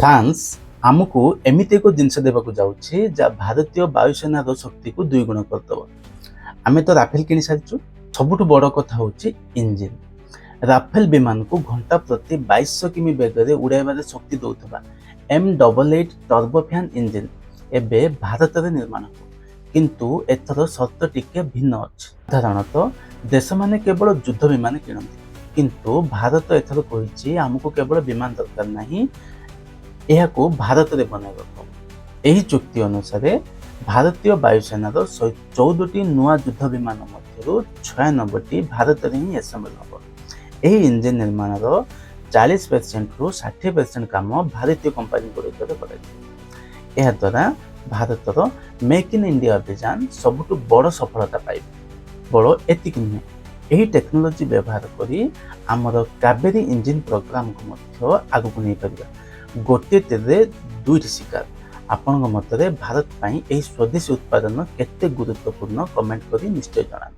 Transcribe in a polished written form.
France ଆମକୁ ଏମିତି ଏକ ଜିନିଷ ଦେବାକୁ ଯାଉଛି, ଯାହା ଭାରତୀୟ ବାୟୁସେନାର ଶକ୍ତିକୁ ଦୁଇଗୁଣ କରିଦେବ। ଆମେ ତ ରାଫେଲ କିଣି ସାରିଛୁ। ସବୁଠୁ ବଡ଼ କଥା ହେଉଛି ଇଞ୍ଜିନ୍। ରାଫେଲ ବିମାନକୁ ଘଣ୍ଟା ପ୍ରତି 2200 କିମି ବେଗରେ ଉଡ଼ାଇବାରେ ଶକ୍ତି ଦେଉଥିବା M88 turbofan engine ଏବେ ଭାରତରେ ନିର୍ମାଣ ହେବ। କିନ୍ତୁ ଏଥର ସର୍ତ୍ତ ଟିକେ ଭିନ୍ନ ଅଛି। ସାଧାରଣତଃ ଦେଶମାନେ କେବଳ ଯୁଦ୍ଧ ବିମାନ କିଣନ୍ତି, କିନ୍ତୁ ଭାରତ ଏଥର କହିଛି, ଆମକୁ କେବଳ ବିମାନ ଦରକାର ନାହିଁ, ଏହାକୁ ଭାରତରେ ବନାଇବାକୁ ହେବ। ଏହି ଚୁକ୍ତି ଅନୁସାରେ ଭାରତୀୟ ବାୟୁସେନାର 114ଟି ନୂଆ ଯୁଦ୍ଧ ବିମାନ ମଧ୍ୟରୁ 96ଟି ଭାରତରେ ହିଁ ଆସେମ୍ବଲ ହେବ। ଏହି ଇଞ୍ଜିନ୍ ନିର୍ମାଣର 40%ରୁ 60% କାମ ଭାରତୀୟ କମ୍ପାନୀ ଗୁଡ଼ିକରେ କରାଯିବ। ଏହାଦ୍ୱାରା ଭାରତର ମେକ୍ ଇନ୍ ଇଣ୍ଡିଆ ଅଭିଯାନ ସବୁଠୁ ବଡ଼ ସଫଳତା ପାଇବ। କେବଳ ଏତିକି ନୁହେଁ, ଏହି ଟେକ୍ନୋଲୋଜି ବ୍ୟବହାର କରି ଆମର କାବେରୀ ଇଞ୍ଜିନ୍ ପ୍ରୋଗ୍ରାମକୁ ମଧ୍ୟ ଆଗକୁ ନେଇପାରିବା। ଗୋଟିଏ ତୀରରେ ଦୁଇଟି ଶିକାର। ଆପଣଙ୍କ ମତରେ ଭାରତ ପାଇଁ ଏହି ସ୍ୱଦେଶୀ ଉତ୍ପାଦନ କେତେ ଗୁରୁତ୍ୱପୂର୍ଣ୍ଣ, କମେଣ୍ଟ କରି ନିଶ୍ଚୟ ଜଣାନ୍ତୁ।